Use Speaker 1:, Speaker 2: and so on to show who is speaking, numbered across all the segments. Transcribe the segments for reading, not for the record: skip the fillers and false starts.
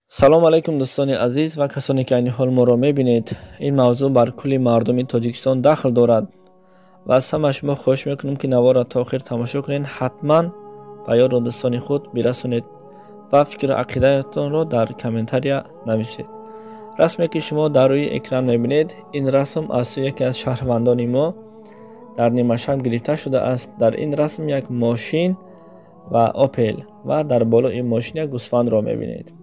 Speaker 1: Салом алайкум, дӯстони азиз ва касоне, ки айни ҳол моро мебинед. Ин мавзӯъ бар кулли мардуми Тоҷикистон дахл дорад ва аз ҳама шумо хоҳиш мекунем, ки наворро то охир тамошо кунед, ҳатман ба ёру дӯстони худ бирасонед ва фикру ақидаятонро дар комментария нависед. Расме, ки шумо дар рӯи экран мебинед, ин расм аз сӯи яке аз шаҳрвандони мо дар нимашаб гирифта шудааст. Дар ин расм як мошин ва Опел ва дар болои мошин як гӯсфандро мебинед.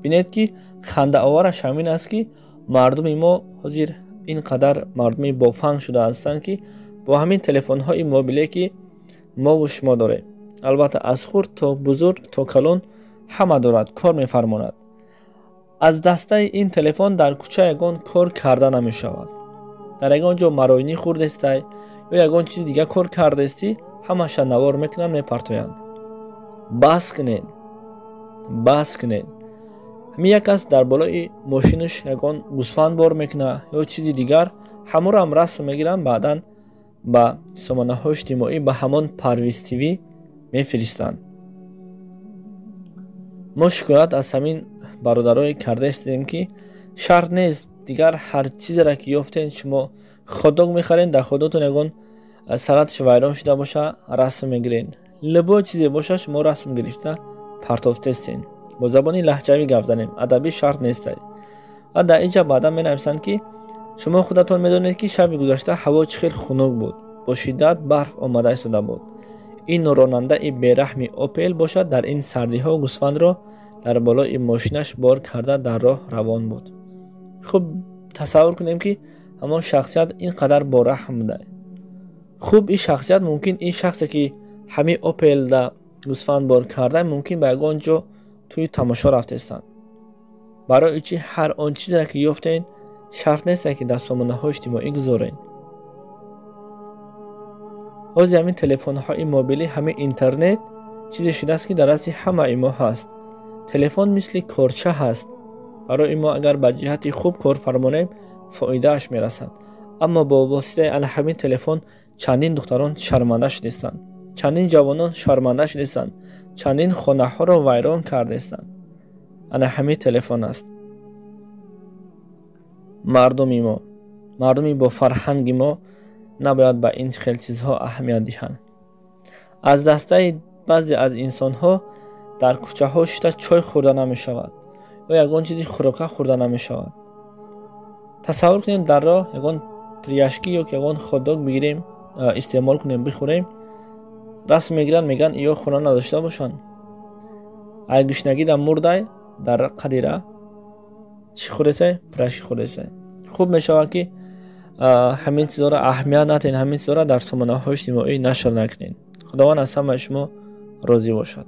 Speaker 1: Бинед, ки хандаовараш ҳамин аст, ки мардуми мо ҳозир ин қадар мардуми бофанг шуда ҳастанд, ки бо ҳамин телефонҳои мобиле, ки мову шумо дорем, албатта, аз хурд то бузург то калон ҳама дорад, кор мефармонад. Аз дастаи ин телефон дар кӯча ягон кор карда намешавад. Дар ягон ҷо мароинӣ хӯрдестай ё ягон чизи дига кор кардестӣ, ҳамаша навор мекунанд, мепартоянд. Бас кунед, бас кунед! Ҳамин як кас дар болои мошинаш ягон гӯсфанд бор мекунад ё чизи дигар, ҳамонро расм мегиранд, баъдан ба сомонаҳои иҷтимоӣ, ба ҳамон Парвиз ТВ мефиристанд. Мо шикоят аз ҳамин бародарое кардаистем, ки шарт нест дигар ҳар чизеро, ки ёфтен. Шумо хот-дог мехарен, дар хот-догтон ягон салаташ вайрон шуда боша, расм мегирен. Любой чизе боша, шумо расм гирифта партофтестен. Бо забони лаҳҷавӣ гап занем, адабӣ шарт нестай. Ва дар инҷа баъдан менависанд, ки шумо худатон медонед, ки шаби гузашта ҳаво чӣ хел хунук буд, бо шиддат барф омада истода буд. Ин ронандаи бераҳми Опел бошад, дар ин сардиҳо гӯсфандро дар болои мошинаш бор карда дар роҳ равон буд. Хуб, тасаввур кунем, ки ҳамон шахсият ин қадар бораҳм буда. Хуб, ин шахсият мумкин, ин шахсе, ки ҳамин Опелда гӯсфанд бор карда, мумкин ба ягон ҷо тӯи тамошо рафтаистанд. Барои чӣ ҳар он чизеро, ки ёфтед, шарт несте, ки дар сомонаҳои иҷтимоӣ гузоред? Ҳозир ҳамин телефонҳои мобилӣ, ҳамин интернет чизе шудааст, ки дар дасти ҳамаи мо ҳаст. Телефон мисли корча ҳаст барои мо. Агар ба ҷиҳати хуб кор фармонем, фоидааш мерасад. Аммо бо воситаи ана ҳамин телефон чандин духтарон шарманда шудистанд, чандин ҷавонон шарманда шудистанд, чандин хонаҳоро вайрон кардастанд. Ана ҳамин телефон аст. Мардуми мо, мардуми бо фарҳанги мо набояд ба ин хел чизҳо аҳамият диҳанд. Аз дастаи баъзе аз инсонҳо дар кӯчаҳо шита чой хӯрда намешавад ё ягон чизи хӯрока хӯрда намешавад. Тасаввур кунем, дар роҳ ягон пряжки ё ягон хот-дог бигирем, истеъмол кунем, бихӯрем, расм мегиранд, мегӯянд, ё хона надошта бошанд, ай гушнагида мурдай, дар қадира чӣ хӯрдесай, пряжки хӯрдесай. Хуб мешавад, ки ҳамин чизҳоро аҳамият надиҳед, ҳамин чизҳоро дар сомонаҳои иҷтимоӣ нашр накунед. Худованд аз ҳамаи шумо розӣ бошад.